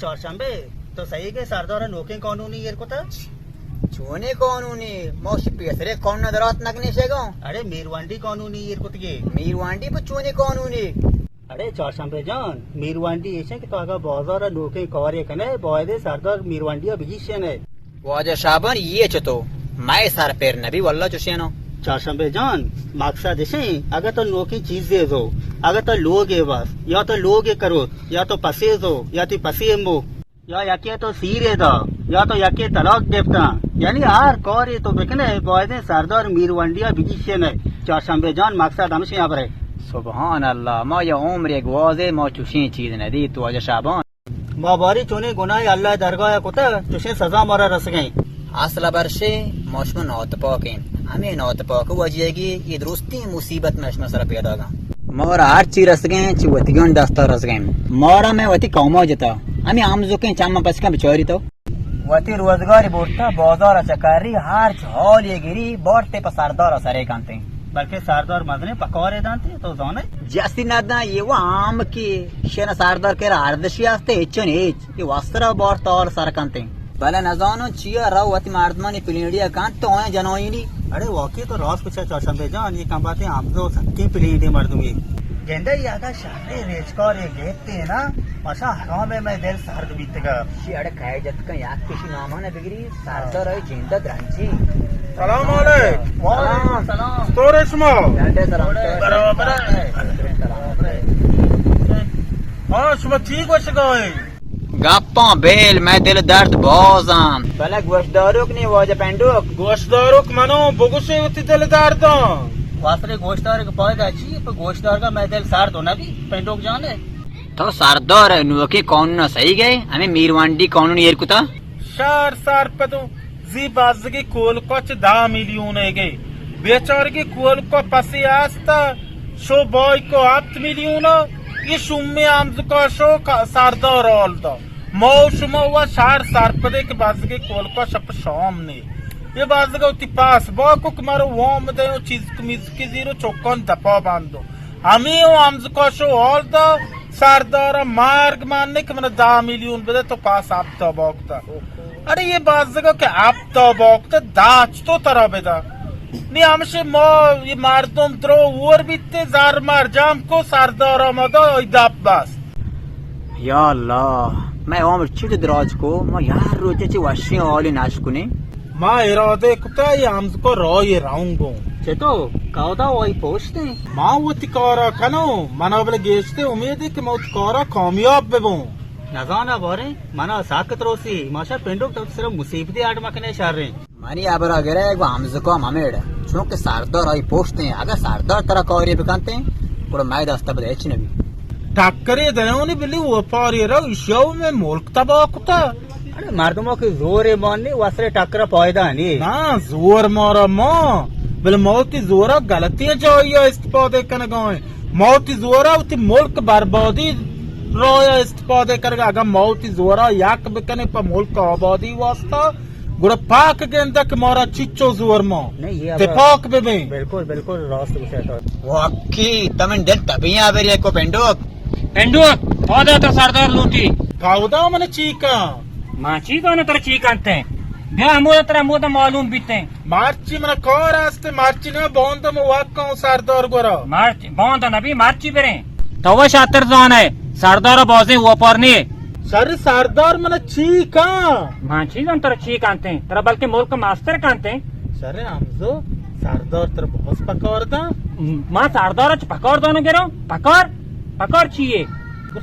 چارشنبے، تو سہی گئے سردار نوکیں قانونی ایر کتا؟ چونیں قانونی؟ ما شی پیسرے قانون درات نکنی شگاں۔ اڑے میروانڈی قانونی ایر کتگی۔ میروانڈی پہ چونیں قانونی؟ اڑے چارشنبے جان، میروانڈی ایشیں کہ تو اگاں بازار نوکیں کارے کنے، باید سردار میروانڈی بگیشنے۔ واجہ شابان، یہ چتو؟ مئے سر پیر نبی، واللہ چوشینو۔ چارشنبے جان، مقصد اشیں، اگہ تو نوکیں چیزے زو، اگہ تو لوگے بس، یا تو لوگے کرو، یا تو پسے زو، یا تی پسے مو، یا یکے تو سیرے دا، یا تو یکے طلاق گپتا، یعنی ہر کارے تو بکنے، بایدیں سردار میرونڈیا بگیشنے۔ چارشنبے جان، مقصد ہمشیں ابرے۔ سبحان اللہ، ما یا عمرے گوازے ما چوشیں چیز ندی تو واجہ شابان۔ ما باری چونیں گناہے اللہ درگاہ کتہ، چوشیں سزا مارا رسگیں۔ اصل برشے، ما شما ناتپاکیں۔ ہمیں ناتپاک وجیگی یہ درستیں مصیبت میں شما سر پیدا گا۔ مارا ہر چی رسگیں، چی وتیگان دستا رسگیں۔ مارا میں وتی قوما جتا۔ ہمیں آمزوکیں چم پسکاں بچاری تو۔ وتی روزگاری برتا، بازار چکری، ہر چ حال یہ گری، بارتے پہ سردار سرے کنتے۔ بلکہ سردار مزنیں پکارے دانتے، تو زانے؟ جستی نداں، یہ وہ عام کی شن سردار کے ارزشی ہستے، ہچن ہچ۔ یہ واسطہ را بار تال سر کنتے۔ بلے نزانوں چیا رو وتی مردمانی پلینڈیا کنت تو آیاں جنائینی۔ اڑے واقعی تو راست کچھ چارشنبے جان، یہ کم باتیں ہمزو سکی پلینڈی مردمی۔ گندے یہ اگا شہری ریچکار یہ گیتے نا، ماشا حرام میں دل سرد بیتگا۔ شی اڑے کھائے جت کا یک کسی نامانا بگری، سردار آئی جندہ درنچی۔ سلام علیک۔ وعلیکم سلام۔ ستورے شما؟ ڈاڈے سلام۔ برابر ہے۔ سلام۔ ہاں، شما ٹھیک ہو شکا ہے؟ گپاں بیل، مئے دل درد بازاں۔ بلے گوشداروک نی واجہ پنڈوک۔ گوشداروک منو بگوشے وتی دل درداں۔ واسرے گوشدارگ پائدہ چی؟ پہ گوشدارگا مئے دل سرد نہ بی، پنڈوک جانے۔ تو سردار نوکی قانون صحیح گئے، ہمیں میروانڈی قانون ایر کتا۔ شہر سرپدو زی بزگی کولکا چہ دہ میلیون گئے۔ بیچارگی کولکا پسی است، شو بای کو ہپت میلیون، یہ شومی ہمزکا شو کا سردار آل دا۔ ما و شما و شہر سرپدے کہ بزگی کولکا شپ شام نے۔ یہ بزگا وتی پاس با کو کہ مارو وام دے و چیز کمیز کی زیرو چوکان دپا بندو۔ ہمیں و ہمزکا شو آل دا، سردار مرگ من نے کہ من دہ میلیون بدے تو پاس ہپتا باکتا۔ اڑے یہ بزگا کہ ہپتا باکتا داچ تو ترا بدا۔ نی ہمشے ما یہ مردم درو اور بیتے، زر مر جام کو سردار آمدا ای دپ بس۔ یا اللہ، میں عمر چیت دراج کو، ما یار روچے چی وشیں حالی ناش کنی۔ ما ارادے کتا یہ ہمزکا راہ یہ راؤں گوں۔ چتو؟ کاودا وائی پوشتے؟ ما وتی کارا کنو، منا بلے گیشتے امیدے کہ ما وتی کارا کامیاب ببوں۔ نزاناں باریں، منا ساکت روسی، ماشا پنڈوک تو صرف مصیبتی آڈ مکنے شریں۔ منی ہبرا گرے گو ہمزکام ہمیڑ، چونکہ سردار آئی پوشتیں، اگر سردار ترا کاری بکنتیں، گڑا مئے دست پد ہچ نبی۔ ٹکرے دیونی بلی وپاری رو، ایشیا و میں ملک تباہ کتا۔ اڑے مردموں کی زور ماننی، وسرے ٹکر پائدہ نی۔ نا، زور مارا ما، بلے ما وتی زورا غلطی جاہیا استفادہ کنگا ایں۔ ما وتی زورا وتی ملک بربادی راہیا استفادہ کنگا۔ اگر ما وتی زورا یک بکنیں پہ ملک آبادی واسطہ، گڑا پاک گندہ کہ مارا چچو زور ما۔ نہیں، یہ اب تپاک ببیں۔ بالکل، بالکل راست گوشے تو۔ واقعی تمن دل تبیاں بری کو پنڈوک۔ پنڈوک، پودا تو سردار لوٹی۔ پودا من چی کن؟ ما چی کنوں ترا چی کنتے؟ بیا ہمودا ترا ہمودا معلوم بیتے۔ مرچی من کار است، مرچی نہ باند من واکاں سردار گورا۔ مرچی باند نبی، مرچی بریں۔ تو شاتر زانے، سردار بازیں وپار نی۔ شر سردار من چی کن؟ ما چی کن ترا چی کنتے؟ ترا بلکہ ملک ماستر کنتے۔ شر ہمزو، سردار ترا بہت پکار داں۔ ما سردار چ پکار دانو گرو؟ پکار؟ پکار چیے؟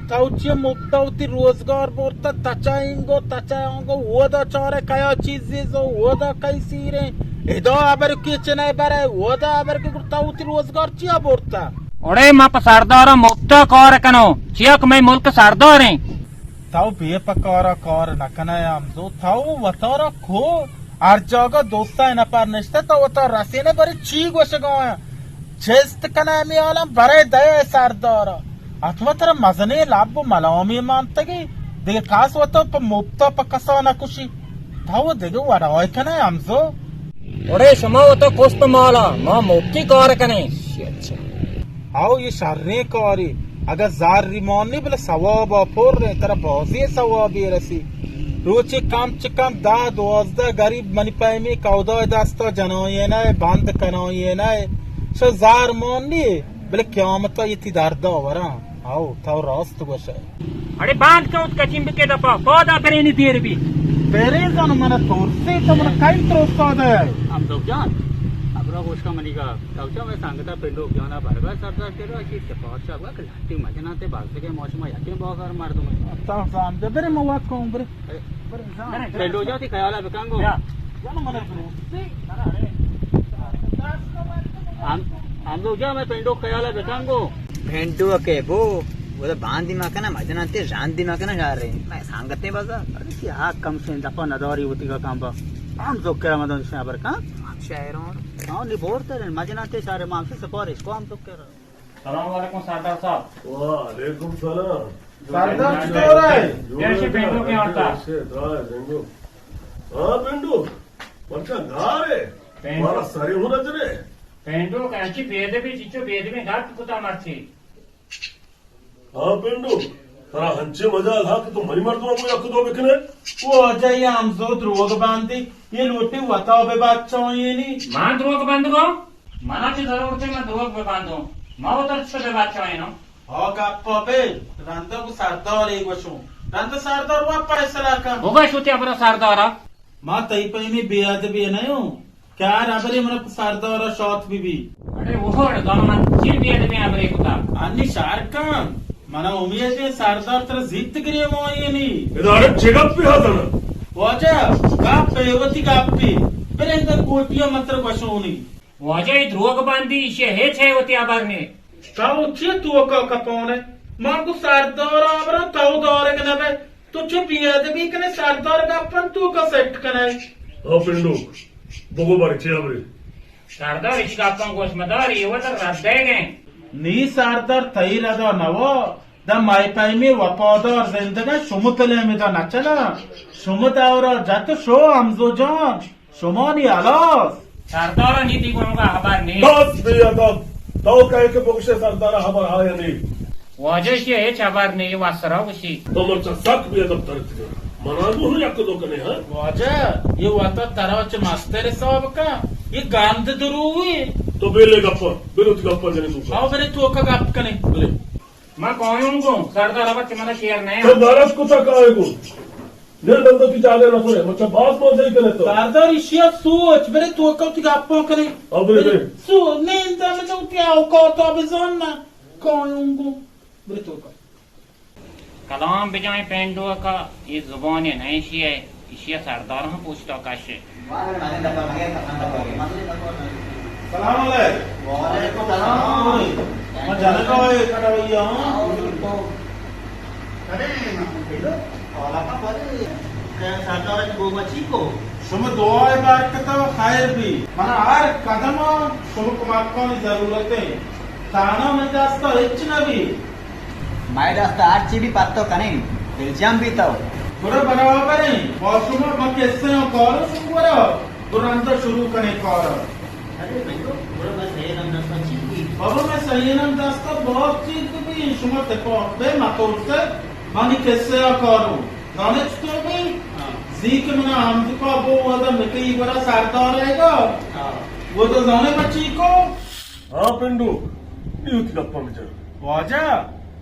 تو چی مپتا وتی روزگار برتا، تچا اینگو، تچا آنگو، اودا چارے کیا چیزی زو، اودا کئی سیریں، ادا ابر کی چنے برے، اودا ابر کی گڑا تو وتی روزگار چیا برتا؟ اڑے ما پہ سردارا مپتا کار کنو، چیا کہ مئے ملک سرداریں۔ تو بے پکارا کار نہ کنے ہمزو، تو وتارا کو ہر جاگہ دوستہ نفر نشتہ، تو وتا رسینے بری چی گوشگا آیا؟ چست کنے ہمیں عالم برے دے سردارا۔ اتو ترا مزنیں لب و ملامی مانتگی، دگہ کس وتا پہ مپتا پہ کسا نکشی۔ تو دگہ وڑائے کنے ہمزو۔ اڑے شما وتا کشت مالا، ما مپتی کار کنیں۔ او یہ شریں کاری۔ اگاں زر ریمانی بلے ثواب ءَ پر ایں، ترا بازی ثوابے رسی. روچے کم چہ کم دہ دوازدہ گریب منی پیمیں کئودا دستا جنائینئے، بند کنائینئے. شو زر مانی، بلے قیامتا یتی دردا وراں. او، تو راست گوشئے. اڑے باند کن وت کچیم بکے دپا، پادا پرینی دیر بی. پرے زن من ترسی، تو من کئی ترستا دے. ہمزو جان، ابرا گوشکا منی گا، تو چا میں سنگتا پنڈوک جانا برگا سردار تیرا چی سپاس شاہ کہ لاٹی مجنا تے بازگے موسم یکیں بازار مردم. تا زام دے برے مواد کو برے. برے زام. پنڈو جا تی خیال بکن گو. یا. جانو من ترسی. ہم، ہمزو جا میں پنڈو خیال بکن گو. پنڈو کے بو، وہ تو باندی ما کنا مجنا تے راندی ما کنا شار رہے. میں سنگتے بازا. اڑے کیا حق کم سے دفعہ نداری ہوتی کا کام با. ہمزو کرا مدن سے ابر کان. ہم شاعروں. ہاں، نی بورتر مجنا تے شار ما ہم سے سفارش کو ہمزو کرا. سلام علیکم سردار صاحب. وعلیکم سلام. سردار چطور ئے؟ جوڑ ئے؟ ہاں، پنڈو. مرچا گار ئے. پنڈو. مارا سرے ہو نظرے. پنڈو کانچی بے ادبی، چچو بے ادبی گپ کتا مرچی. ہاں پنڈو، ترا ہنچے مجال ہا کہ تو منی مردماں گوں یک دو بکنے؟ واجہ، یہ ہمزو دروگ باندی، یہ لوٹی وتا بہ بادشاہینی. من دروگ بندگوں؟ منا چی ضرورت ہے من دروگ بہ باندوں؟ ما وتر چی بہ بادشاہینوں؟ ہا گپا بل، رندا گو سردار ای گوشوں. رندا سردار وا فیصلہ کن. بگوش وتی ابرا سردارا. ما تئی پیمی بے ادبی نیوں. کار ابرے من پہ سردار ء شات بہ بی. اڑے اوہڑ دانا چی بے ادبیں ابرے کتا؟ انی شار کن. منا امید ہے سردار ترا زیت گرے مائی نی. ادارے چگپ پہ حاضر. واجہ، گپ پہ وتی گپ پہ. برندہ کوٹیا متر گوشونی. واجہ ای دروگ باندی، ایشی ہچ ہے وتی ابر نے. تو چی توکا کپون ئے؟ ما گوں سردار ء ہبراں تو دارگ نہ بئے. تو چو بے ادبی کن ئے، سردار گپاں توکا سیٹ کن ئے. او پنڈوک، بگو بارے چے ہبرے؟ سردار اش گپاں گوش مدار، اے وت رد دئیگ ء انت. نی سردار تئی ردا نوا، داں مئے پیمیں وپادار زندگاں شمو تلیمدا نہ چلاں. شمو دورا جت شو ہمزو جان. شمانی ہلاس. سردار ء نیتی گنوگا ہبر نیست. بس بے ادب! تو کئے کہ بگشے سردار ء ہبر ہا یا نی؟ واجہ، ایشی ء ہچ ہبر نی، وسرا گوشی. تو مرچا سک بے ادب تر اتکے. منا گوں یک دو کنے، ہاں؟ واجہ، یہ وتا ترا چہ مستر حساب کن، یہ گند دروی. تو بیلے گپا، بلے وتی گپا جنے تو. آو بلے تو کا گپ کنے. بلے. ما کایوں گوں، سردار ابا چہ منا شیر نہ. تو دارش کتا کائے گوں؟ ننداں تو تی جاگہ نہ سنے، مچا باز موزے کنے تو. سردار ایشیا سوچ، برے تو کا تی گپا کنے. او برے، برے. سو، ننداں تو تی اوقاتا بزان نا. کایوں گوں، برے تو کا. کلام بجائیں پینڈو کا، یہ زبان نہیں شی ہے، ایشیا سردار ہم پوچھتا کش. سلام علیکم. وعلیکم السلام. من جنگا ہے کڑویا ہوں. سردار گوما چی کو؟ شما دعا برکت خیر بی. من ہر قدم شما کمکانی ضرورت ہے. تانا من دستا ہچ نبی. مئے دست ء ہرچی بی پہ تو کنیں، دلجم بی تو. گڑا برابر ایں، با شما ما کسہ آں کارو شما گورا، گڑا رندا شروع کنیں کارا. ارے بھائی، گڑا ما سہی نام دستا چی بی؟ بابا، ما سہی نام دستا بہت چیز بی، شما تپاک بے متورسے، مانی کسہ آ کارو. زانے چطور بی؟ ہاں. زی کہ منا ہمزکا بو ودا مٹی گڑا سردار آئے گا. ہاں. وہ تو زانے ما چی کو؟ ہاں پنڈو، نی وتی گپاں بجن. واجہ،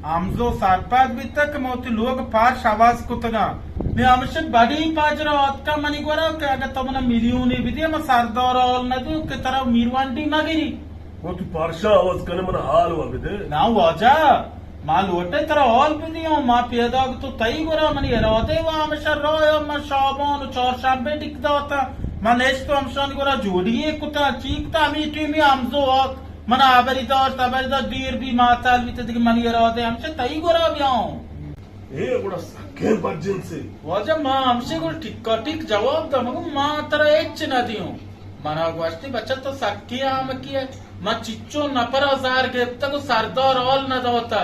ہمزو سرپد بیتگ کہ من وتی لوگ پرش عوض کتگاں. نی ہمشہ بڈی پجر آتکا منی گورا کہ اگہ تو منا میلیونے بدے، من سردار حال ندیوں کہ ترا میروانڈی مگری. وتی پرشا عوض کنے، منا حال و بدے. نا واجہ، ما لوٹے ترا حال بدیوں، ما پیداگ تو تئی گورا، منی ارادے و ہمشہ رایا، من شابان و چارشنبے ڈک داتا، من نشت و ہمشانی گورا جوڑی کتا، چی کتا، ہمی ٹیمی ہمزو آت. من ہبری داشت، ہبری داشت، دیر بی، ماتال بیت، دگہ منی ارادے ہمشہ تئی گورا بیاؤں. اے گڑا سکیں بدجنسے. واجہ، ما ہمشہ گڑا ٹکا ٹک جواب دا، مگو ما ترا ہچ نہ دیوں. منا گوشتی، بچہ تو سکیں آمکی ئے، ما چچو نپرا زہر گپتگ و سردار حال نہ داتا.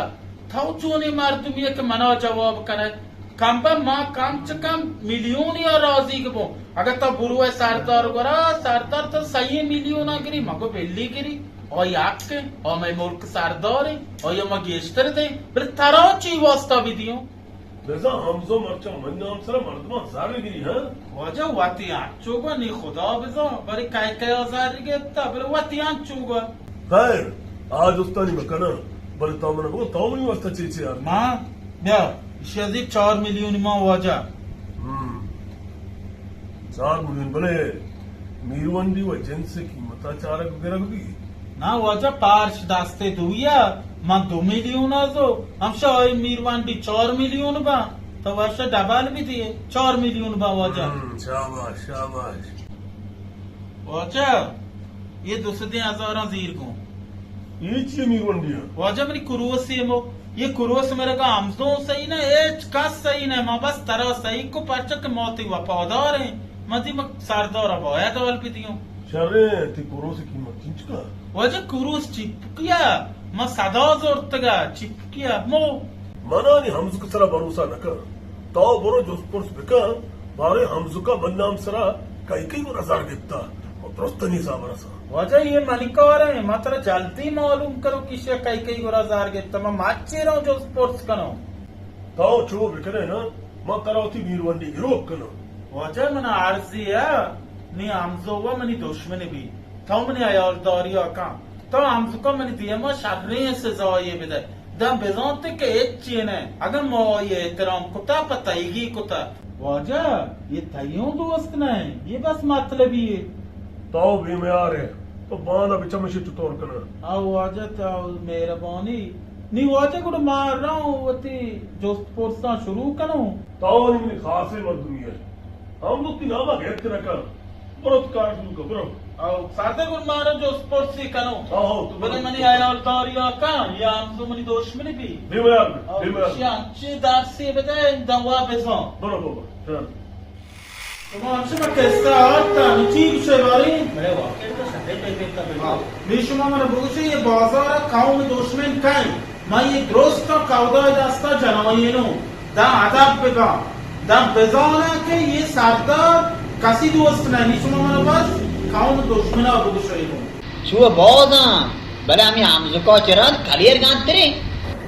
تو چونیں مردمی ئے کہ منا جواب کنئے؟ کمبہ ما کم چہ کم میلیونی ء رازیگ بوں. اگہ تو بروئے سردار گورا، سردار تو سئیں میلیون ء گری، مگو بلی گری. آئی حق انت، آ مئے ملک سردار انت، آئی ءَ ما گیشتر دئیں، بلے ترا چی واسطہ بدیوں؟ بزاں ہمزو مرچاں منی نام سرا مردماں زر گری، ہاں؟ واجہ وتی انچو گو نی خدا بزاں، بلے کئے کئے ءَ زر گپتا، بلے وتی انچو گو۔ خیر، آ جستانی مکناں، بلے تو من بگو تو منی واسطہ چی چی آرت؟ ما؟ بیا، ایشی ازی چار میلیون ما واجہ۔ ہم۔ چار میلیون، بلے میرونڈی و جنس قیمتا چارگ گرگ بی؟ نا واجہ، پارش دستے دویا، من دو میلیون آزو، ہمشہ آئی میرونڈی چار میلیون با، تو ورشہ ڈبل بی دیئے، چار میلیون با واجہ۔ ہم، شاباش، شاباش۔ واجہ، یہ دو سدیں ہزاراں زیر گوں۔ یہ چیئے میرونڈی ہے؟ واجہ منی کروسی مو، یہ کروس میرے کا ہمزوں صحیح نہ، ہیچ کس صحیح نہ، ما بس ترا صحیح کو پرچہ کہ ما تی وفادار ہیں، ما تی مک سردار باید اول بھی دیوں۔ شرے، تی کروس قیمت چنچکا؟ واجہ کروس چپکیا، ما صدا زورتگا، چپکیا، مو۔ منا نی ہمزک سرا بھروسہ نہ کن۔ تو برو جست پرس بکن، بارے ہمزکا من نام سرا کئی کئی گورا زر گپتا، و درستانی حساب رسا۔ واجہ یہ منی کار ہے، ما ترا جلدی معلوم کرو کہ شے کئی کئی گورا زر گپتا، ما مچے رو جست پرس کنو۔ تو چو بکنے نا، ما ترا وتی میرونڈی گروک کنو۔ واجہ منا عرضی ہے، نی ہمزو و منی دشمن بی۔ تو منی حیالداری ءَ کن۔ تو ہمزکا منی دیما شریں سزایے بدے۔ داں بزانتے کہ ہچی نہ۔ اگاں ما آئی احترام کتا، پہ تئیگی کتا۔ واجہ، یہ تئیوں دوست نہ، یہ بس مطلبی ہے۔ تو بے میار ہے۔ تو باندا بچا مشی چطور کنا۔ او واجہ، تو مہربانی۔ نی واجہ گڑا ما راں وتی جست پرساں شروع کنوں۔ تو نی منی خاصیں مردمی ہے۔ ہم وتی ناما گپت نہ کن۔ برو تو کار شروع کن، برو۔ او، سردار گڑا مارا جست پرسی کنو۔ ہاں، ہاں، تو بلے برو۔ منی حیالداری ءَ کن، یا ہمزو منی دشمنی بی۔ بے میار بی، او، بے میار بی۔ شی انچی درسی بدے، دوا بزان۔ برو بابا، چل۔ شما ہمشہ ما قصہ آرتا، نی چی گوشے باری؟ بلے واقعی تو شرے پیدا کرتا۔ نی شما منا بگوشے، یہ بازار قوم دشمن کئیں؟ من یہ درستاں کہودائے دستا جنائینوں، داں ادب بباں، داں بزاناں کہ یہ سردار کسی دوست نہ، نی شما منا بس قوم دشمنا بگوشئے گوں۔ چو بازاں، بلے ہمیں ہمزکا چرا کلیر گانترے۔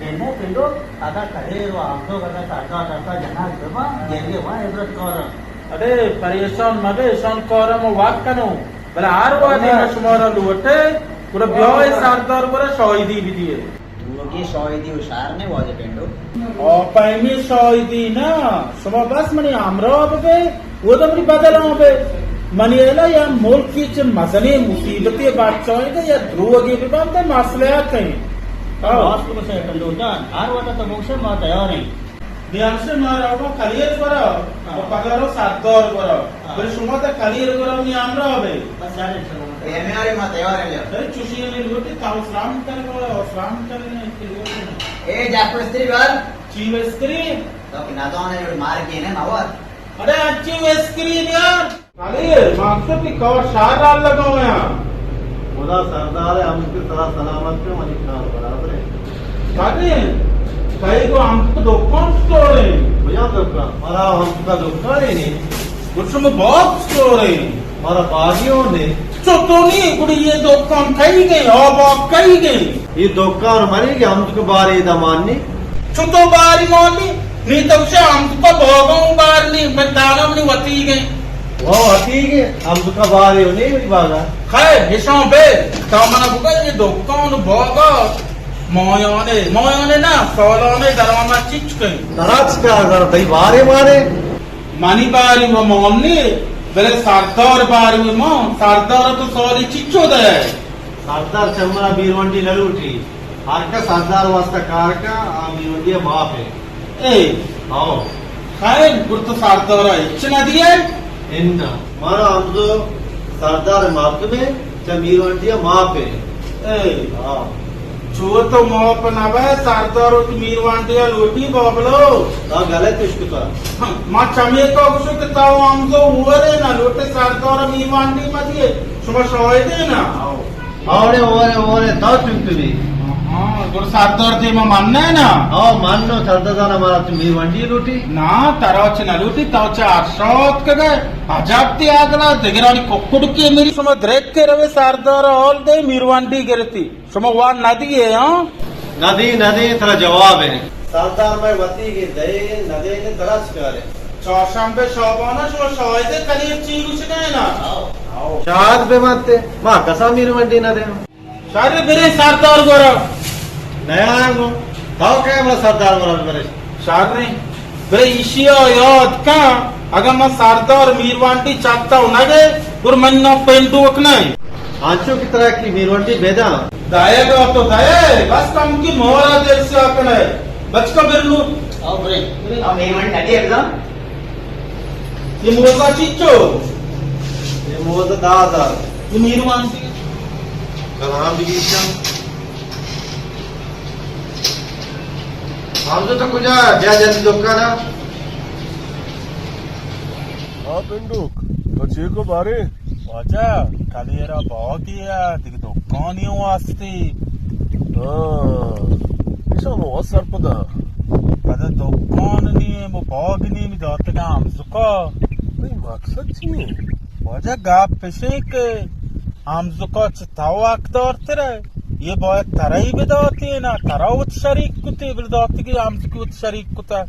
دیمو پنڈو، ادا کلیر و ہمزک ادا سردار دستا جناز بباں، جنگے وان عبرت کاراں۔ اڑے پریشان مبے، اشان کارا ما وت کنوں، بلے ہر وہدی ما شمارا لوٹے، گڑا بیائے سردار گڑا شاہدی بدیے۔ دروگی شاہدی ہشار نے واجہ پنڈو۔ آ پیمیں شاہدی نا، شما بس منی ہمراہ ببے، اودا منی بدلاں بے۔ منی الا یا ملکی چہ مزنیں مصیبتے بچائیں یا دروگی ببنت مصلحت ہیں۔ آ۔ راست گوشے پنڈو جان، ہر وہدا تو بگوشے ما تیار ہیں۔ بیا ہمشہ ما روگاں کلیر گورا، ہاں۔ و پدا رو سردار گورا۔ ہاں۔ بلے شما تا کلیر گورا منی ہمراہ بے۔ بس جانے شما۔ اے ہمیں آرے ما تیار ہیں۔ ارے چوشی ہمیں لوٹی تا اسلام کرنے، اسلام کرنے، کہ لوٹی نا۔ اے جاکو استری بار۔ چی استری؟ تو کہ نہ دانے جوڑ مار کے نے مواد۔ ارے اچھی استری بیا۔ علی، مقصد کی کار شہر ڈال لگا ہویا۔ خدا سردار ہے، ہم کے طرح سلامت پہ منی کار برابر ہے۔ علی، کئی کو ہم کو دکان توڑے۔ بھیا دکان، ہمارا ہم کا دکان ہے نہیں۔ کچھ میں بہت توڑے۔ ہمارا باغیوں نے۔ چو تو نہیں، گڑی یہ دکان کئی گئی، ہاں باپ کئی گئی۔ یہ دکان مری کہ ہم کو بارے دمان نہیں۔ چو تو باری مانی، نی تو سے ہم تو باغوں بار نی، میں دانا منی وتی گئے۔ وہ وتی گئے، ہم تو کا بار ہے، نہیں میری باغا۔ خیر، ہشاں بے، تا منا بگا یہ دکان باغا، مایانے، مایانے نا، سالانے درآمد چیچ کئی۔ ترا چکا اگر تئی بارے مارے؟ منی باری و مانی، بلے سردار باری و مان، سردار تو سالی چیچو دے۔ سردار چہ منا میرونڈی نہ لوٹی۔ ہر کس سردار واسطہ کار کا، آ میرونڈی معاف ہے۔ اے۔ ہاؤ۔ خیر، گڑ تو سردار ہچ نہ دیئے؟ اناں، مارا ہمزو سردار مردم ہے، چہ میرونڈی معاف ہے۔ اے۔ ہاؤ۔ چو تو معاف نہ بے، سردار وتی میرونڈی لوٹی بابلو۔ تا غلط اشکتا۔ ما چمیکا گوشو کہ تاو ہمزو اورے نہ لوٹے سردار میوانڈی مدیے، شما شاہدے نا۔ اوڑے، اوڑے، اوڑے، تاو چنتو بی۔ ہاں، گڑا سردار دیما من نہ نا؟ ہاں، من نو سردار دانا مارا تو میرونڈی لوٹی؟ نا، ترا چہ نہ لوٹی، تو چہ ارشاد کگے۔ عجب تی اگلا دگرانی ککڑ کے میری۔ شما درک کے روے سردار حال دے میرونڈی گرتی۔ شما وان ندیے، ہاں؟ ندی، ندی، ترا جواب ہے۔ سردار میں وتی کے دے، ندے نے ترا چکارے۔ چارشنبے شابانا شما شاہدے کلی چی گوش گئے نا؟ آؤ۔ آؤ۔ شاہد بے مانتے، ما کسا میرونڈی نہ دے۔ شر برے سردار گورا۔ نیا گو۔ تاو کہ ہمرا سردار گورا برے۔ شر نہیں۔ برے ایشی آ یاد کن، اگر من سردار میرونڈی چاہتا ہوں نہ گے، اور من نہ پینڈوک نہیں۔ آنچو کی طرح کی میرونڈی بیدا۔ دائے گا تو دائے، بس کم کی مورا دیر سے آکنے۔ بچ کا برلو۔ آؤ برے۔ آؤ میرونڈی نہ دے گا۔ یہ موزہ چیچو؟ یہ موزہ دہ ہزار۔ یہ میروان سی؟ کلام بگیشم۔ ہمزو تو کجا؟ بیا جلدی دکان آ۔ ہاں پنڈوک، تو چی کو بارے؟ واجہ، کلیرا باگی ہے، دیگه دکانی ہوں ہستی۔ ہاں، ایشان وت سرپدا۔ پدا دکان نیم و باگ نیم داتگا ہمزکا۔ بھئی مقصد چی ہے؟ واجہ گپ پشے کہ ہمزکا چہ تو حق دارترے، یہ باید ترئی بداتی نا، ترا وت شریک کتی، بل داتگی ہمزکی وت شریک کتا۔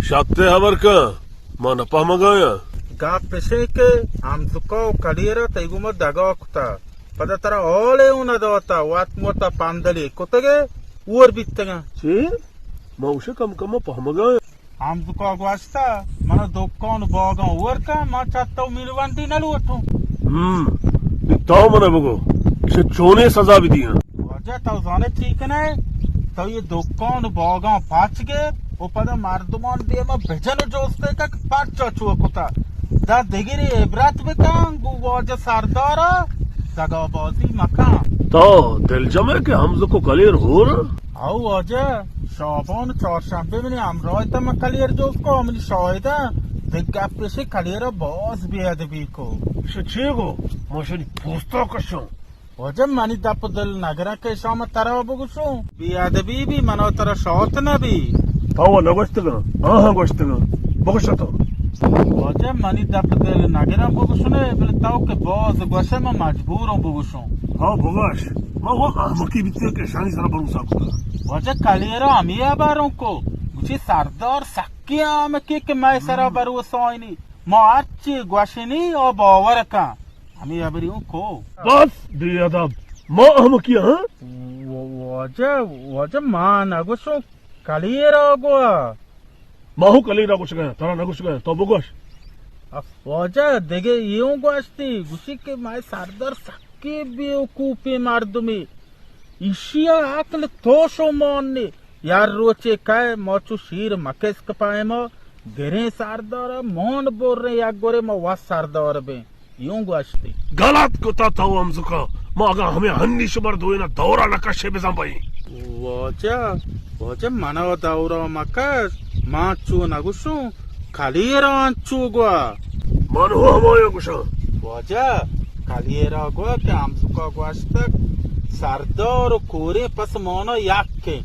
شتے خبر کن، ما نپہمگایاں۔ گپ پشے کہ ہمزکا و کلیرا تئی گوما دگا کتا۔ پدا ترا حالے اوں نہ داتا، وت موتا پندلے کتگے، اور بیتگاں۔ چی؟ ما گوشے کم کم پہمگاں۔ ہمزکا گوشتا، منا دکان و باگاں اور کن، ما چہ تو میلوندی نہ لوٹوں۔ ہم، تو منا بگو، چہ چونیں سزا بدیاں؟ واجہ تو زانے چی کنے؟ تو یہ دکان و باگاں پچ گر و پدا مردمان دیما بجن و جوستے کہ پرچا چو کتا۔ دا دگری عبرت بکن، گو واجہ سردارا دگابازی مکن۔ تو دلجم ہے کہ ہمزکو کلیر ہور؟ او واجہ، شابان و چارشنبے منی ہمراہ تا من کلیر جوز کو، منی شاہدہ۔ دگہ پیشے کلیر باز بے ادبی کو۔ شو چی گو؟ ما شنی پوستا کشوں۔ واجہ منی دپ دل نگراں کہ شام ترا بگوشوں۔ بے ادبی بی منا ترا شات نہ بی۔ تو نگوشتگاں، آہاں گوشتگاں۔ بگوش تو۔ واجہ منی دپ دل نگراں بگوشنے، بلے تو کہ باز گوشے من مجبوروں بگوشوں۔ ہاں بگوش۔ ما وہ احمقی بیتی کہ شانی سرا بھروسہ کتا۔ واجہ کلیرا ہمیں باروں کو۔ گوشی سردار سکی احمقی کہ میں سرا بھروسہ آئینی۔ ما ہرچی گوشنی او باور کن۔ ہمے ہبری اوں کو۔ بس بے ادب، ما احمقی ہاں؟ و-، واجہ، واجہ ما نگوشوں، کلیرا گوا۔ ما ہوں کلیرا گوشگاں، ترا نگوشگاں، تو بگوش۔ واجہ دگہ ایوں گوشتی، گوشی کہ مئے سردار سکیں بیوقوفیں مردمے۔ ایشی ء عقل توش و مان نے۔ یار روچے کئے ما چو شیر مکسک پائما گریں سردار ء مان بریں یک گورے ما وت سردار بیں۔ یوں گوشتی۔ غلط کتا تو ہمزکا۔ ما اگاں ہمے ہنی شمر دوئینا دورا نہ کشے بزاں بئیں۔ واجہ، واجہ منا دورا مکش۔ ما چو نگوشوں۔ کلیرا انچو گوا۔ من ہوں ہمایا گوشاں۔ واجہ، کلیرا گوا کہ ہمزکا گوشتگ، سردار و کوریں پس مانا یکیں۔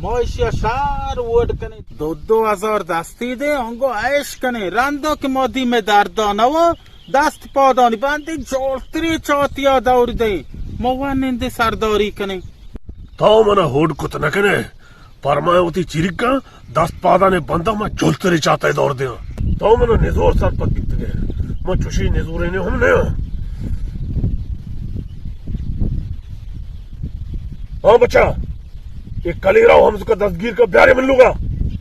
ما اشیا شار وڈ کنیں۔ دو دو ہزار دستی دیں، انگو عیش کنیں۔ رندا کہ ما دیمے دردا نوا، دست پادانی بندیں، جوڑتری چاتیا دور دیں۔ ما ونندے سرداری کنیں۔ تو منا ہوڈ کت نہ کنے۔ پرمائے وتی چیرکاں دست پادانے بنداں، من جلترے چاتے دور دیاں۔ تو منا نزور سرپد بیتگے، من چوشی نزورینے ہم نیاں۔ ہاں بچا، اے کلیرا و ہمزکا دستگیر کن، بیارے من لوگا،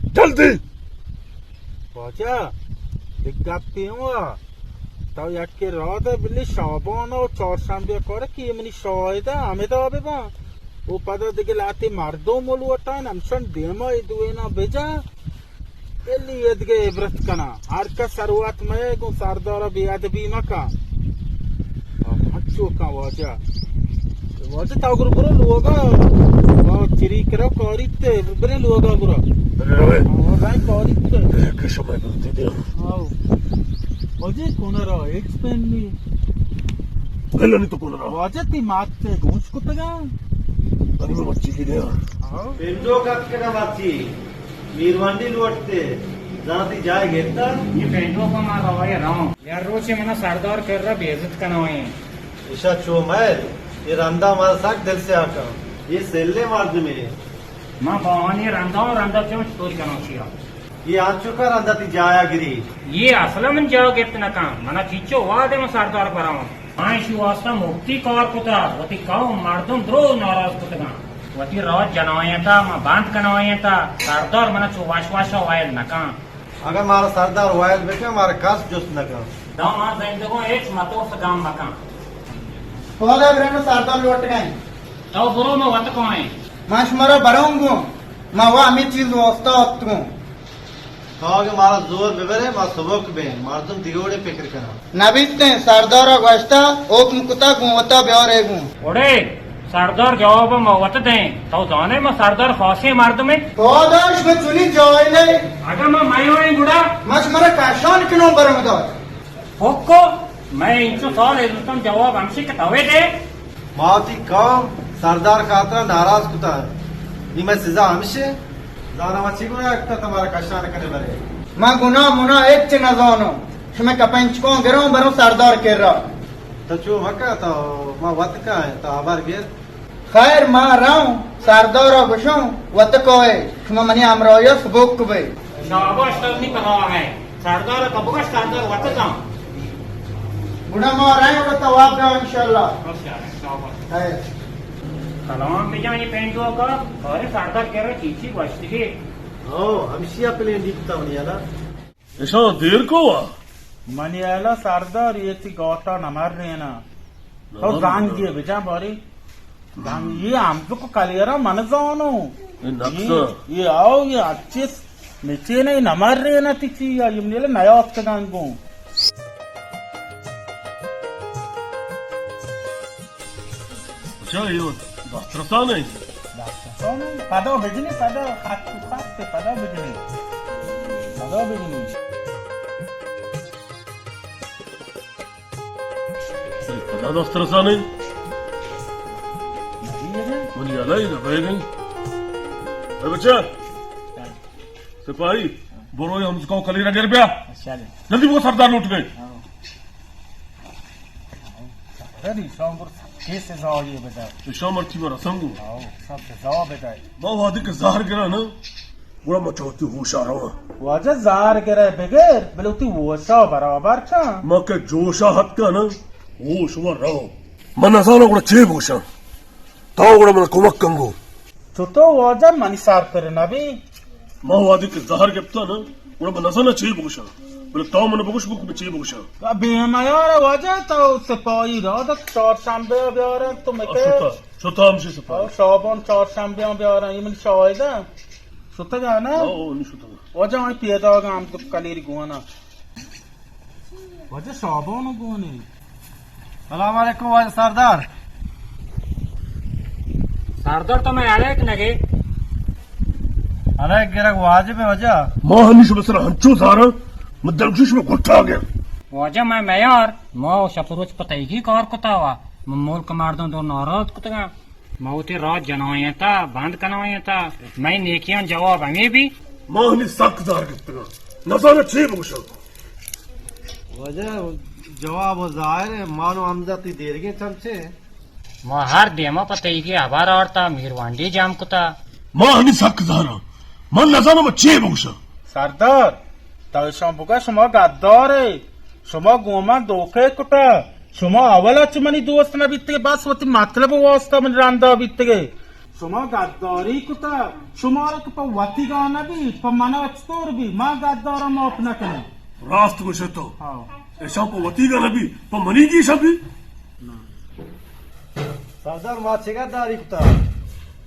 جلدی۔ واجہ، یک گپے ہوا۔ تو یکے راہ دے بلی شابان و چارشنبے کار کہ منی شاہد ہمدا بباں۔ و پدا دگہ لہتے مردم لوٹاں، ہمشان دیما اے دوئیناں بجا۔ بلی اے دگہ عبرت کناں۔ ہر کس سروت مئے گوں سردارا بے ادبی مکن۔ ہنچو کن واجہ۔ واجہ تا گرو برو لوگا، وا چری کرا کاریت، برے لوگا گرا۔ برے روے۔ وا رای کاریت۔ اے کہ شما گلتی دے۔ آو۔ واجہ کونرا ایکس پین نی۔ بلنی تو کونرا۔ واجہ تی مات تے گوش کتگا۔ منی مرچی کی دیا۔ پنڈو کت کنا مرچی۔ میروانڈی لوٹتے۔ زانتی جائے گیتا۔ یہ پنڈو کا مار روائے راؤں۔ یار روچے منا سردار کر رہا بے عزت کنا ہوئے۔ ایشا چو مئے، یہ رندا مارا سک دل سے آکا۔ یہ سلے مردمے۔ ما باوانی رندا و رندا چون چطوری کنوں چیا؟ یہ آنچو کا رندا تی جایا گری؟ یہ اصلا من جایا گپت نہ کن۔ منا چیچو وعدے من سردار براؤں۔ ما ایشی واسطہ مفتی کار کتا، وتی قوم مردم درو ناراض کتگاں۔ وتی راج جنائیں تا، ما بند کنائیں تا۔ سردار منا چو واش واشا وائل نہ کن۔ اگاں مارا سردار وائل بکن، مارا کس جست نہ کن۔ داں ما زندگوں ہچ مترس گم مکن۔ پودا برن سردار لوٹ گئے۔ تو برو ما وت کوئیں۔ ما شمارا بروں گوں۔ ما وا ہمیں چیز واسطہ اتکوں۔ تو اگاں مارا زور ببرے، ما سبک بیں۔ مردم دیگوڑے فکر کناں۔ نبیتیں، سردارا گوشتا، حکم کتا گوں وتا بیارے گوں۔ اڑے، سردار جواب ما وت دیں۔ تو زانے ما سردار خاصیں مردمیں۔ پاداش میں چنی جاہلے۔ اگاں ما میویں گڑا؟ ما شمارا کشان کنوں برمدار۔ حکو، میں انچو سال ازمتم جواب ہمشی کہ توے دے۔ ما وتی قوم سردار خاطرا ناراض کتا۔ نی میں سزا ہمشے۔ زانا ما چی گناہ کتا تمہارا کشان کنے برے؟ ما گناہ منا ہچ نہ زانوں۔ شمئے کپنچکاں گروں بروں سردار کرا۔ تو چو مکا، تو ما وت کائیں، تو ہبر گر۔ خیر، ما روں، سردارا گشوں، وت کوئے، شما منی ہمراہیا سبک بے۔ شاباش، تو نی پرواہ ہے۔ سردار تو بگش، سردار وت زان۔ گڑا ما ریں، گڑا تواب بیا انشاءاللہ۔ بس یار، شاباش۔ خیر۔ سلام بجان یہ پینڈو کا، اور سردار کہہ رہا چیچی گوشتی کے۔ ہاں، ہمشی اپلین دیتا ہونی ہے نا۔ اشاں دیر کو وا؟ منی ہیالا سردار یہ تی گوٹا نمر رینا۔ تو زنگ یہ بجا باری۔ زنگ یہ ہم تو کو کلیرا من زانو۔ اے نقص۔ یہ، یہ آؤ، یہ اچیس مچے نہیں نمر رینا تی چی یا، یہ منی ہیالا نیات کدن گوں۔ اچھا، یہ دسترسان ہے؟ دسترسان ہے؟ پدا بجنی، پدا خط تو خط، پدا بجنی۔ پدا بجنی۔ پدا دسترسان ہے؟ نہیں ہے۔ منی ہیالا یہ نہ بھائی نہیں۔ اے بچہ، سپاہی، برو یہ ہمزکو کلیرا گر بیا۔ اچھا جی۔ جلدی بگو سردار لوٹ گئے۔ ہاں۔ ارے، ایشاں گڑا سختی سزا یہ بدے۔ ایشاں مرچی ما رسنگو۔ ہاں، سب سزا بدے۔ ما وہدے کہ زہر گراں نا، گڑا ما چہ وتی ہوشا رواں۔ واجہ زہر گرے بگر، بلے وتی ہوشا برابر کن۔ ما کہ جوشا ہتکاں نا، ہوش و رو۔ من نزاناں گڑا چے بگوشاں۔ تو گڑا من کمک کن گو۔ چتو واجہ منی سر پر نبی؟ ما وہدے کہ زہر گپتا نا، گڑا من نزاناں چے بگوشاں۔ بلے تو من بگوش بگو کہ من چے بگوشاں۔ بے میار واجہ، تو سپاہی را دت چارشنبے بیارن تو مکے۔ شتا، شتا ہمشی سپاہی۔ او شابان چارشنبے بیارن، یہ من شاہد ہے۔ شتا جانا؟ او، او، نی شتا۔ واجہ آئی پیدا گا ہم تو کلیر گوانا۔ واجہ شابان گونے۔ سلام علیکم واجہ سردار۔ سردار تو میں علیک نگے۔ علیک گرگ واجب ہے واجہ۔ ما ہمیش بسر ہنچو زارا، من دلگوش میں گٹا گیا۔ واجہ میں میار، ما و شپ روچ پتہ کی کار کتا وا، من ملک مردم دو ناراض کتگا۔ ما وتی راج جنائیں تا، بند کنائیں تا۔ مئے نیکیاں جواب ہمیں بی۔ ما ہمیں سک زار گپتگا۔ نزاناں چے بگوشاں۔ واجہ جواب و ظاہر ہے، مانو حمزہ تی دیرگیں چمچے۔ ما ہر دیما پہ تئی کی ہبر آرتا، میروانڈی جام کتا۔ ما ہمیں سک زاراں۔ من نزاناں ما چے بگوشاں۔ سردار، تو اشاں بگا شما گدارے۔ شما گوں من دوکے کتا۔ شما اولا چہ منی دوست نہ بیتگے، بس وتی مطلب واسطہ من رندا بیتگے۔ شما گداری کتا، شمارا کہ پہ وتی گا نہ بی، پہ منا چطور بی؟ ما گدارا معاف نہ کنم۔ راست گوشے تو۔ ہاں۔ ایشاں پہ وتی گا نہ بی، پہ منی گیشا بی؟ سردار ما چہ گداری کتا؟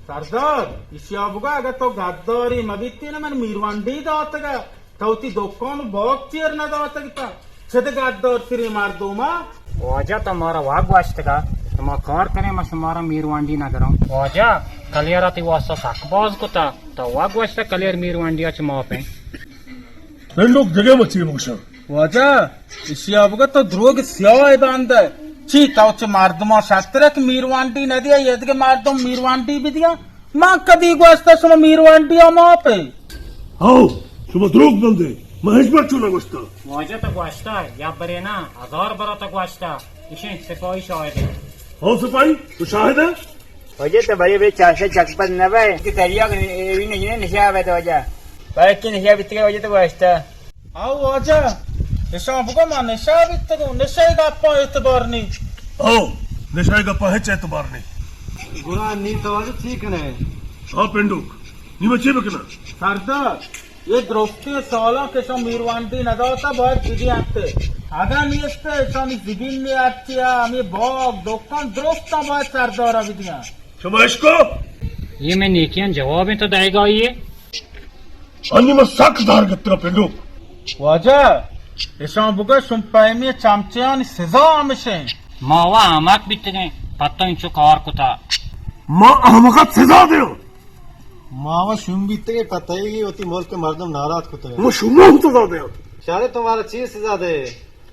سردار، ایشیا بگا اگہ تو گداری مہ بیتی نہ من میروانڈی داتگا۔ تو وتی دکان و باگ چیر نداتگ تا؟ چد گدار تریں مردم ء؟ واجہ تو مارا وا گوشتگا، شما کار کنیں، ما شمارا میروانڈی نگراں۔ واجہ، کلیر ء تئی واسطہ سک باز کتا، تو وا گوشتہ کلیر میروانڈی ء چہ ماپیں۔ پنڈوک دگہ ما چی بگوشاں؟ واجہ، اشیا بگا تو دروگ سیاہ ء باندہ۔ چی تو چہ مردماں شترک میروانڈی نہ دیا، یہ دگہ مردم میروانڈی بدیا؟ من کدی گوشتہ شما میروانڈی ءَ ماپے؟ ہو، شما دروگ بندے، من ہچبر چو نہ گوشتہ۔ واجہ تو گوشتہ، یا برے نہ، ہزار برا تو گوشتہ، اشیں سپاہی شاہد ہے۔ ہو سپاہی، تو شاہد ہے؟ واجہ تو برے بے چاشے چکپت نہ بے، کہ دریا نشہ بے تو واجہ۔ بلکہ نشہ بیتگے واجہ تو گوشتہ۔ او واجہ، اشاں بگو ما نشہ بیتگوں، نشہ گپاں اعتبار نی۔ او، نشہ گپاں ہچ اعتبار نی۔ گڑا نی تو واجہ چی کنے؟ ہاں پنڈوک، نی من چی بکناں؟ سردار، یہ درستی سالاں کہ شما میروانڈی نداتا باید بدیانتے۔ اگاں نیستے، اشانی زمین نی ارچیا، ہمیں باغ، دکان درستاں باید سردارا بدیاں۔ شما اشکو؟ یہ میں نیکیاں جواب تو دائے گا یہ؟ انی من سک زہر گپتگاں پنڈوک۔ واجہ، اشاں بگوش، شم پیمی چمچیانی سزا ہمشیں۔ ما وا احمق بیتگیں، پتو انچو کار کتا۔ ما احمقات سزا دیاں۔ ما وا شوم بیتگیں، پتو ای وتی ملک مردم ناراض کتگیں۔ ما شما ہم سزا دیاں۔ شارے تو مارا چی سزا دے؟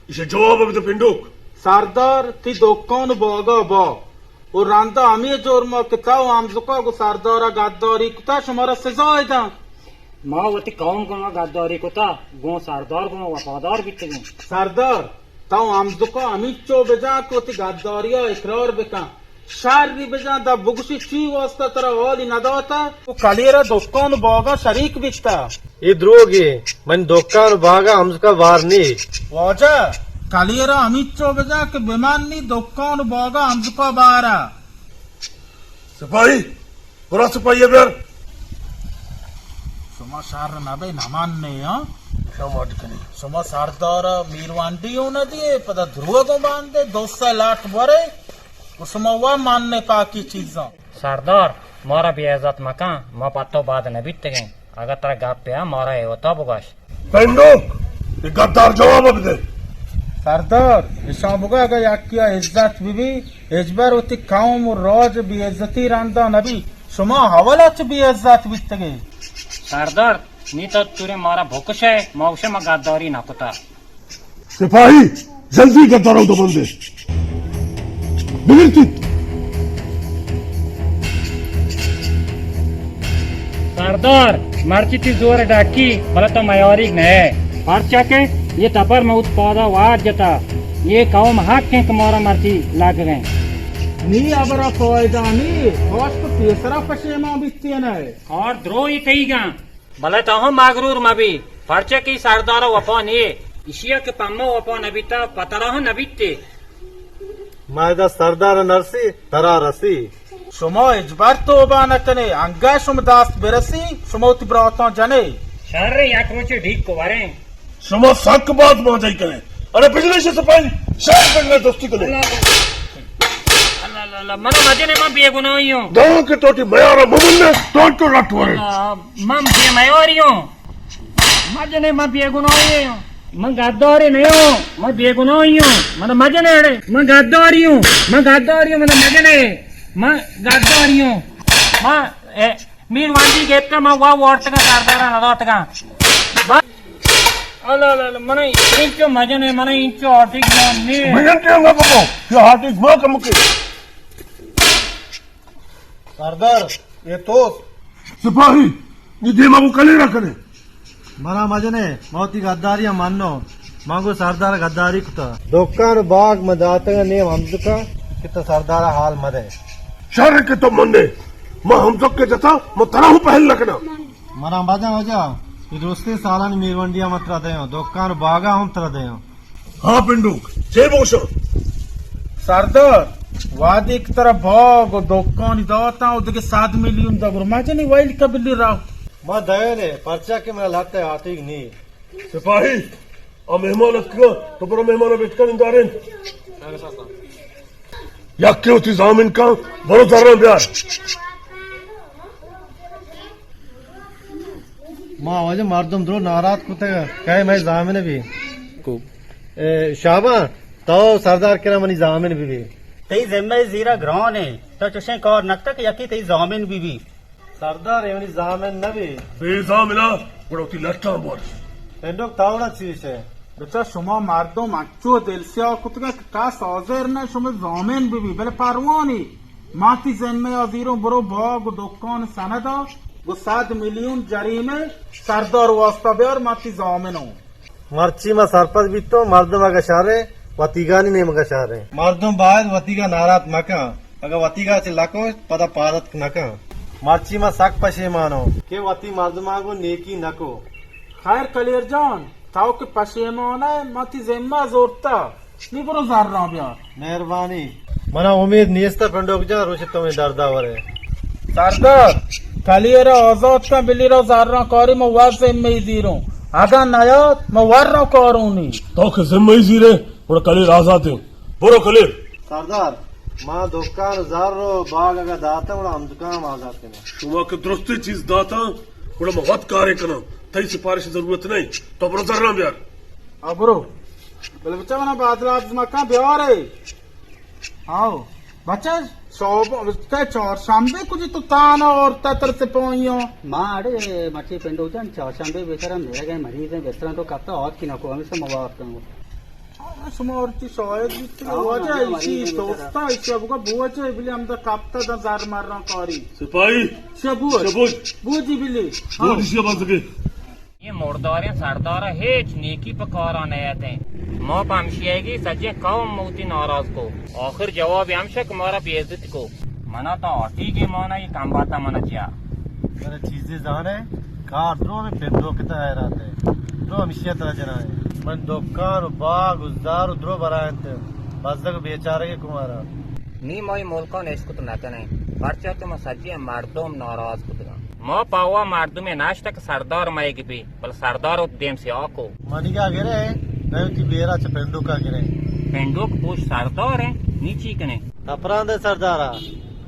ایشی جواب بدے پنڈوک۔ سردار، تی دکان و باغا با۔ و رندا ہمے جرما کہ تو ہمزکا گو سردارا گداری کتا، شمارا سزا داں۔ ما وتی قوم گوں گداری کتا، گوں سردار گوں وفادار بیتگیں۔ سردار، تو ہمزکا ہمینچو بجا کہ وتی گداریا اقرار بکن۔ شری بجن، داں بگوشی چی واسطہ ترا حالی نداتا و کلیرا دکان و باغا شریک بیتا؟ اے دروگے، من دکان و باغا ہمزکا بار نی۔ واجہ، کلیرا ہمینچو بجن کہ بمنی دکان و باغا ہمزکا بارا۔ سپاہی، برا سپاہی بیار۔ شما شر نبے نمن نے، ہاں؟ شما اڈ کنی۔ شما سردارا میروانڈی ہوں نہ دیے، پدا دروگوں باندے، دو سئے لاٹ برے۔ و شما وا من نے پاکی چیزاں۔ سردار، مارا بے عزت مکن، ما پہ تو بد نہ بیتگیں۔ اگاں ترا گپے ء، مارا اے وتا بگوش۔ پنڈوک، اے گدار جواب بدے۔ سردار، اشاں بگو اگاں یکیا عزت ببی، ہچبر وتی قوم و راج بے عزتی رندا نبی۔ شما اولا چہ بے عزت بیتگے۔ سردار، نی تو تورے مارا بکشے، ما گوشے ما گداری نکتا۔ سپاہی، جلدی گدارا اودا بندے۔ بگرتیت۔ سردار، مرچی تی زور ڈاکی، بلے تو میاریگ نئے۔ پرچا کہ یہ تپر موت پادا وار جتا۔ یہ قوم حق ہیں کہ مارا مرچی لگ گئے۔ نی ابرا فائدہ نی، باش تو پیسرا پشیمان بیتی نئے۔ کار دروہی کئیگاں۔ بلے تو ہم مغرور مبی، پرچا کہ سردار ء وپا نیے، اشیا کہ پما وپا نبیتا، پہ ترا ہم نبیتے۔ ما ادا سردار ء نرسی، ترا رسی۔ شما ہچبر توبہ نہ کنے، انگہ شما دست برسی، شما وتی براتاں جنے۔ شر، یک روچے ڈیک کو وریں۔ شما سک باز ماجائی کنے۔ ارے بجنے سے سپاہی، شاید بجنے دوستی کنے۔ اللہ، اللہ، اللہ، اللہ، من مجنے، من بے گناہی ہوں۔ داں کہ تو ٹی میارا ممنے، تو تو رٹ ورے۔ اللہ، من بے میاری ہوں۔ مجنے، من بے گناہی ہوں۔ من گداری نہیں ہوں۔ من بے گناہی ہوں۔ من مجنے اڑے۔ من گداری ہوں۔ من گداری ہوں۔ من مجنے۔ من گداری ہوں۔ من، اے، میر وندی گیت کا، من وا وارتگا سردارا نداتگا۔ اللہ، اللہ، اللہ، من انچو مجنے، من انچو ہاٹیگ مان نے۔ مجن تے انگا بکو، کہ ہاٹیگ ما کم کے۔ سردار، یہ تو۔ سپاہی، یہ دیما کو کلے رکھنے۔ منا مجنے، موتی غداری ہم منو۔ من گو سردار غداری کتا۔ دکان باغ میں داتگا نیم ہمزکا کہ تو سردار حال مدے۔ شر کہ تو منے۔ ما ہمزک کے جتا، ما ترا ہوں پہل لکنا۔ منا مزن وجہ، یہ درستیں سالانی میرونڈیا من ترا دیاں، دکان و باغا ہم ترا دیاں۔ ہاں پنڈوک، چے بوشاں؟ سردار، وہدے کہ ترا باغ و دکانی داتاں و دگہ صد میلیون دا، گڑا مجنی ویل قبلی را۔ ما دینے، پرچا کہ من لہتے آتیگ نی۔ سپاہی، آ مہمان اتکگاں، تو برو مہمان بیٹکا نندارین۔ یکے وتی زامن کن، برو زراں بیار۔ ما واجہ مردم درو ناراض کتگ، کئے مئے زامن بی۔ اے، شابان، تو سردار کرا منی زامن بی بی۔ تئی ذمہ زیرا گران ہے، تو چوشیں کار نکتا کہ یکی تئی زامن بی بی۔ سردار، اے منی زامن نہ بی۔ بے زامنا، گڑا وتی لٹاں بر۔ پنڈوک تاوڑا چیش ہے؟ بچا، شما مردم انچو دلسیاہ کتگا کہ کس حاضر نہ شما ضامن ببی، بلے پروانی ما تی ذمہ ءَ زیروں، برو باغ و دکان سندا گو صد میلیون جریمہ سردار واسطہ بیار، ما تی ضامن ہوں۔ مرچی ما سرپد بیتوں، مردم اگا شریں، وتیگانی نیمگا شریں۔ مردم باید وتیگا ناراحت مکن، اگا وتیگا چہ لکوش پدا پادت نکن۔ مرچی ما سک پشیمانوں کہ وتی مردماں گوں نیکی نکو۔ خیر کلیر جان، تو کہ پشیمان ئے، ما تی ذمہ زورتا، نی برو زراں بیار۔ مہربانی۔ منا امید نیست پنڈوک جان، روچ تو دردا ورے۔ سردار، کلیر آزاد کن، بلی رو زراں کاری، ما ور ذمہ زیروں۔ اگاں نیاد، ما ور رو کارونی۔ تو کہ ذمہ زیرے، گڑا کلیر آزاد ایں۔ برو کلیر۔ سردار، ما دکان زر و باغ اگا داتاں، گڑا ہمدکان ہم آزاد کنیں۔ شما کہ درستیں چیز داتاں، گڑا ما وت کارے کناں۔ تئی سفارش ضرورت نہیں۔ تو برو زراں بیار۔ آ برو۔ بلے بچہ منا بادلات مکان بیارے۔ آؤ۔ بچہ، شعب-، کئے چارشنبے کجی تو تانا اور تتر سپاہیاں؟ ما اڑے مچی پنڈو جان، چارشنبے بیچارہ میرے گئے مریض ہیں، بستران تو کپتا آت کی نکو، ہمیشہ موافق ہوں۔ آ، شما اور چی شاید بیت کہ آؤ، واجہ ہمیں ایشی مریض ہیں دوستا، بیچارہ۔ ایشی ابگا بوجہ بلی ہمدا کپتا دا زر مرنا کاری۔ سپاہی۔ شبوج۔ شبوج۔ بوجی بلی۔ بوجی ہاں۔ شباز کے۔ اے مرداریں سردار ءَ ہچ نیکی پہ کار ءَ نیاتیں۔ ما پہ ہمشیگی سجیں قوم موتی ناراض کو۔ آخر جواب ہمشہ کہ مارا بے عزت کو۔ منا تا آٹیگے مانا، اے کمباتا منا چیا۔ ترا چیزے زانے؟ کار درو ہمیں پنڈوک تا حیرات ہے۔ درو ہمشی ترا جنائے۔ من دکان و باغ و زار و درو برائنت۔ بزگ بیچارگے کو مارا۔ نی ما اے ملکا نشکت نکنیں، پرچا کہ ما سجیں مردم ناراض کتگاں۔ ما پہ آ مردمے نشتہ کہ سردار مئیگ بی، بلے سردار وت دیم سیاہ کو۔ منیگا گرے، نئے وتی بیرا چہ پنڈوکا گرے۔ پنڈوک پوش سردار ایں، نی چی کنیں؟ تپران دے سردارا،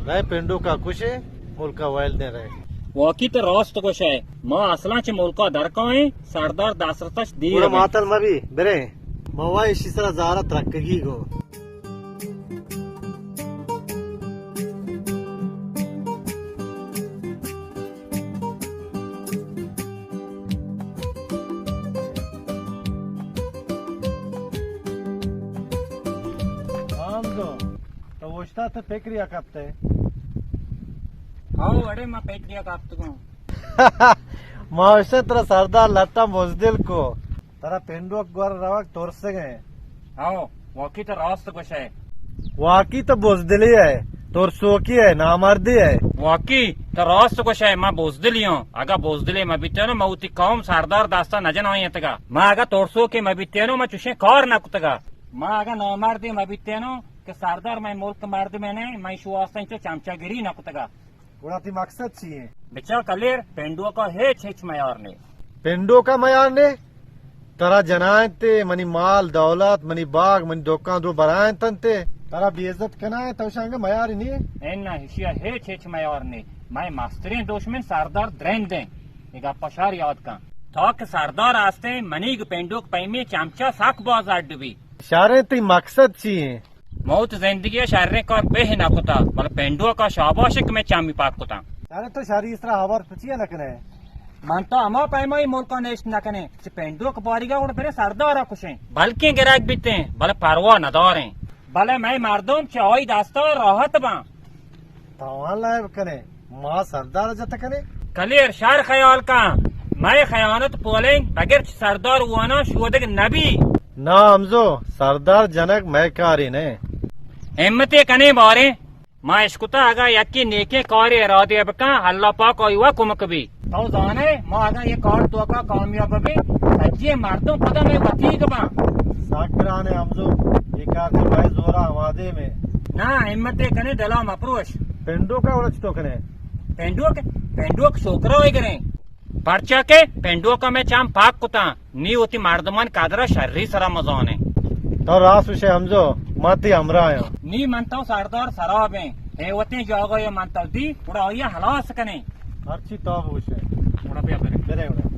نئے پنڈوکا کشے، ملکا ویل دے رہے۔ واقعی تو راست گوشئے، ما اصلاً چہ ملکا درکائیں، سردار دسترسش دیر گڑا ایں۔ ماتل مبی، برے۔ ما وا اشی سرا زارا ترکگی گو۔ ہاں، ہمزو، تو اوشتا تو پکریا کپتے؟ ہاں، وڑے ما پکریا کپتگوں۔ ما اوشتا ترا سردار لٹاں بزدل کو۔ ترا پنڈوک گور روگ ترسگ ء۔ ہو، واقعی تو راست گوشئے۔ واقعی تو بزدلے ئے، ترسوکے ئے، نامردے ئے۔ واقعی تو راست گوشئے، ما بزدلی آں۔ اگاں بزدلے مہ بیتینوں، ما وتی قوم سردار دستا نہ جنائینتگا۔ ما اگاں ترسوکے مہ بیتینوں، ما چوشیں کار نہ کتگا۔ ما اگاں نامردے مہ بیتینوں کہ سردار مئے ملک مردمے نہ، ما ایشی واسطہ انچو چمچہ گری نہ کتگا۔ گڑا تئی مقصد چی ایں؟ بچار کلیر، پنڈوکا ہچ ہچ میار نے۔ پنڈوکا میار نے؟ ترا جنائینتے، منی مال، دولت، منی باغ، منی دکان درو برائینتنتے۔ ترا بے عزت کنائیں، تو شانگے میاری نی؟ انا، ہشیا ہچ ہچ میار نے۔ مئے مستریں دشمن سردار درندیں۔ اے گپا شر یاد کن۔ تا کہ سردار ہستیں، منیگ پنڈوک پیمیں چمچہ سک باز اڈ بی۔ شریں، تئی مقصد چی ایں؟ موت زندگی ء شریں کار پہ نہ کتا، بلے پنڈوک ء شاباش کہ مئے چمی پاک کتا۔ شریں، تو شری سرا ہبر پچی نہ کنے؟ من تو ہما پیمائی ملکا نشت نہ کنے، چہ پنڈوک باریگا گڑ برے سردارا کشیں۔ بلکیں گرگ بیتیں، بلے پرواہ نداریں۔ بلے مئے مردم چہ آئی دستا راحت باں۔ تاوان لائب کنے، ما سردار جت کنے۔ کلیر، شر خیال کن، مئے خیانت پولنگ بغیر چہ سردار وانا شودگ نبی۔ نا ہمزو، سردار جنگ مئے کاری نہ۔ ہمتے کنے باریں، ما اشکتا اگاں یکی نیکیں کارے ارادے بکن، اللہ پاک آئی وا کمک بی۔ تو زانے، ما اگاں یہ کار توکا کامیاب ببیں، سجی مردم پدا مئے وتیگ باں۔ سک گرانے ہمزو، یہ کار چہ مئے زورا آمادے میں۔ نا، ہمتے کنے، دلا مپروش۔ پنڈوکا وڑا چتو کنے؟ پنڈوک، پنڈوک شوکرا ہوئی گریں۔ پرچا کہ پنڈوکا مئے چم پاک کتاں، نی وتی مردمان قدرا شری سرا مزانیں۔ تو راست گوشے ہمزو، ما تی ہمراہ آں۔ نی من تو سردار سرابیں، اے وتیں جاگہ من تو دی، گڑا آئی ہلاس کنیں۔ ہرچی تو بگوشے۔ گڑا بیا برے۔ برے گڑا۔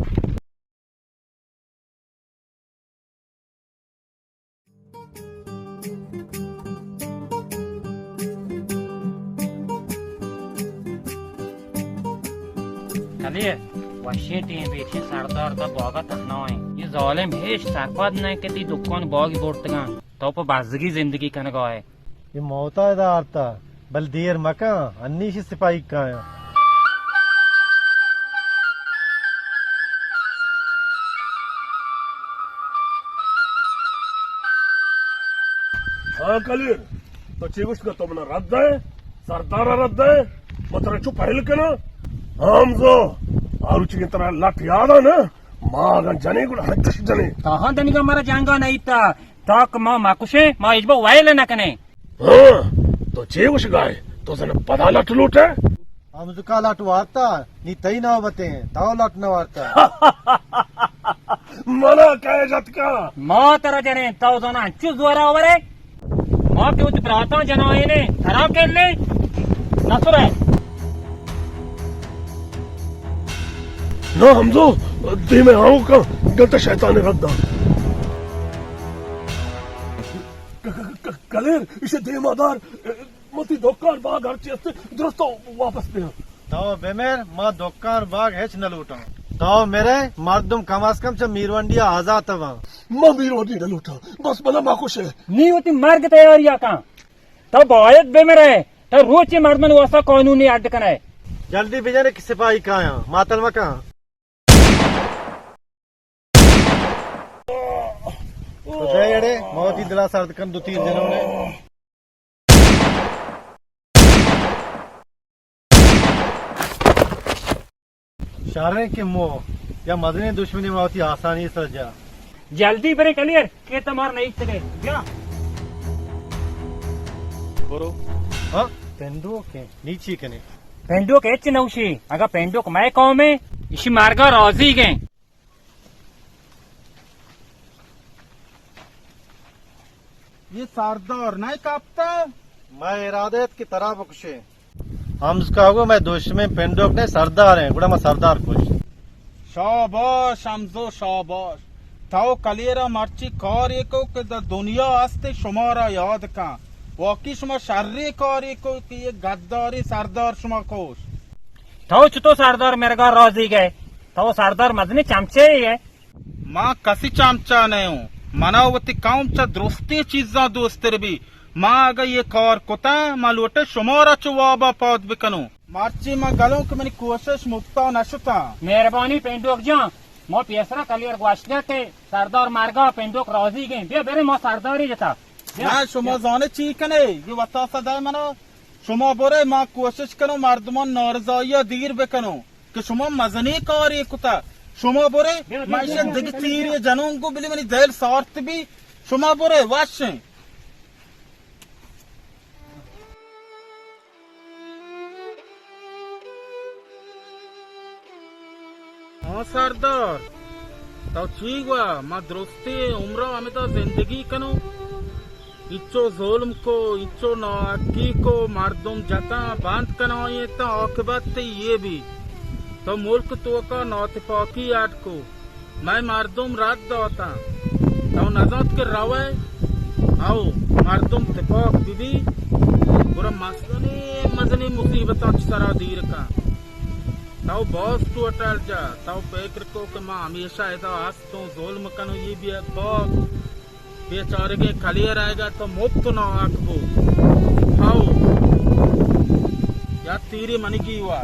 کلیر، وشیں ٹیم بیٹیں سردار، تا باگا تہنا ایں۔ یہ ظالم ہیچ سرپد نہ کہ تی دکان باگی برتگاں۔ تو پہ بزگی زندگی کنگا ئے۔ یہ موتا ادا آرتا، بل دیر مکن، انی شی سپاہی کایاں۔ ہاں کلیر، تو چی گوشت کہ تو منا رد دے؟ سردار رد دے؟ من ترا چو پہل کنا؟ ہمزو، آروچی کہ ترا لٹ یاد آ نا؟ ما اگاں جنیں گڑا ہچش جنیں۔ تاہاں دنیگا مارا جنگا نئیتا، تاک ما مکشیں، ما ہچبر ویل نہ کنیں۔ ہاں، تو چے گوشگائے؟ تو زن پدا لٹ لوٹے؟ ہمزکا لٹ وارتا، نی تئی نوبتیں، تاو لٹ نہ وارتا۔ منا کئے جتکا؟ ما ترا جنیں، تاو زن انچو زورا ورے؟ ما کہ وتی براتاں جنائینے، ترا کلے نسرے۔ نہ ہمزو، دیمے آؤ کا، گلتا شیطان رد دا۔ ک-، ک-، ک-، کلیر، اسے دیما دار، متی دکان باگ ہرچی است، درست واپس دے۔ تو بمر، ما دکان باگ ہچ نہ لوٹاں۔ تو مرے، مردم کم از کم چہ میرونڈی آزات باں۔ ما میرونڈی نہ لوٹاں، بس منا مکشے۔ نی وتی مرگ تیاری کن۔ تو باید بمرے، تو روچے مردمانی واسطہ قانونی اڈ کنئے۔ جلدی بجن کہ سپاہی کایاں، ماتل مکن۔ خدائے اڑے، موتی دلا سرد کن دو تیر جنونے۔ شریں کہ مو یا مزنیں دشمنے ما وتی آسانی سر جا۔ جلدی بریں کلیر کہ تمار نہیں تگے۔ بیا۔ برو۔ ہاں، پنڈوک ہے، نیچی کنے۔ پنڈوک ہچ نوشی، اگا پنڈوک مئے قوم ہے، اشی مارگا راضی گئے۔ یہ سردار نہ کپتا؟ مئے ارادہ ات کہ ترا بکشے۔ ہمز کاگو مئے دشمن پنڈوک نے سردار ہیں، گڑا ما سردار کش۔ شاباش ہمزو شاباش، تو کلیرا مرچی کارے کو کہ در دنیا ہستے شمارا یاد کن۔ واقعی شما شرے کارے کو کہ یہ گداری سردار شما کش۔ تو چطور سردار مرگا راضی گئے؟ تو سردار مزنی چمچے ہی ہے۔ ما کسی چمچہ نہ اوں۔ منا وتی قوم چہ درستیں چیزاں دوستر بی۔ ما اگہ یہ کار کتاں، ما لوٹے شمارا چہ وابا پاد بکنوں۔ مرچی ما گلوں کہ منی کوشش مفتا نہ شتاں۔ مہربانی پنڈوک جان، ما پیسرا کلیر گوشتگا کہ سردار مرگا پنڈوک راضی گئیں۔ بیا برے ما سرداری جتا۔ بیا۔ نہ، شما زانے چی کنے؟ یہ وتاسا دے منا۔ شما برے، ما کوشش کنوں مردمان نارضایی دیر بکنوں۔ کہ شما مزنیں کارے کتا۔ شما برے، بیا، بیا، من ایشاں بیا، دگہ بیا، تیرے بیا۔ جنوں گو، بلے منی دل سارت بی۔ شما برے، وشیں۔ ہاں سردار، تو چی گوا؟ ما درستیں عمرا ہمدا زندگی کنوں۔ انچو ظلم کو، انچو ناحقی کو، مردم جتاں بند کنائینتاں، عاقبت تئی یہ بی۔ تو ملک توکا ناتپاکی اڈ کو، مئے مردم رد داتاں۔ تو نزانت کہ روئے، او مردم تپاک ببی، گڑا مزنیں مزنیں مصیبتاں چہ سرا دیر کن۔ تو باز ٹوٹل جا، تو فکر کو کہ ما ہمیشہ ادا ہستوں، ظلم کنوں، یہ بی باز بیچارگیں کلیر آئیگا تو مفت ناحق بو۔ ہاؤ۔ یا تیری منی گیوا۔